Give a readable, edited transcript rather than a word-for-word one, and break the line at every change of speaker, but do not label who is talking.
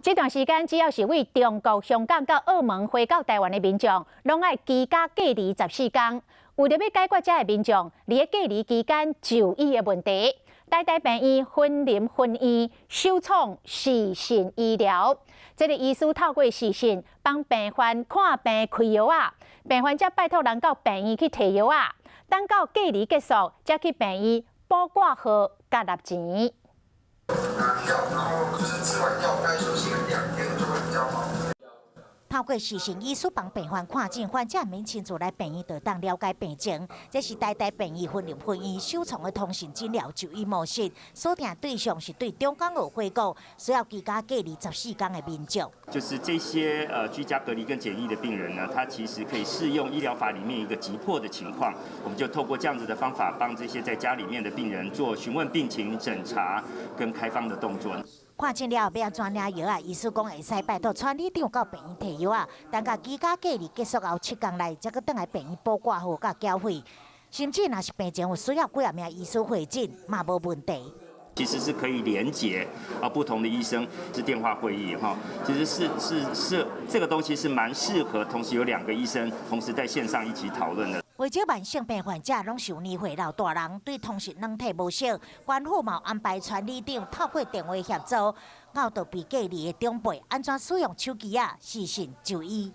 這段時間，只要是對中國、香港佮澳門飛到台灣的民眾，攏愛居家隔離14天。為著欲解決遮的民眾佇隔離期間就醫的問題，台大病院雲林分院首創視訊醫療。這个醫師透過視訊幫病患看病開藥仔，病患則拜託人到病院去提藥仔，等到隔離結束，才去病院補掛號佮納錢。
拿藥，然後就是吃完藥該休息個2天就會比較好。
透過視訊醫師幫病患看診，患者免親自來病院就當了解病情。這是台大病院雲林分院首創的通訊診療就醫模式，鎖定對象是對中港澳回國需要居家隔離14天的民眾。
就是這些居家隔離跟檢疫的病人呢，他其實可以適用醫療法裡面一個急迫的情況，我們就透過這樣子的方法，幫這些在家裡面的病人做詢問病情、診查跟開方的動作。
看診了後欲按怎領藥仔？醫師講會使拜託傳理長到病院提藥仔，等到居家隔離結束後7天內，才閣轉來病院補掛號佮繳費。甚至若是病情有需要幾仔名醫師會診，嘛無問題。
其實是可以連結啊，不同的醫生是電話會議哈，其實是這個東西是蠻適合同時有兩個醫生同時在線上一起討論的。
不少慢性病患者攏是有年歲老大人，對通訊軟體無熟，縣府嘛安排傳理長透過電話協助，教導被隔離的長輩按怎使用手機仔視訊就醫。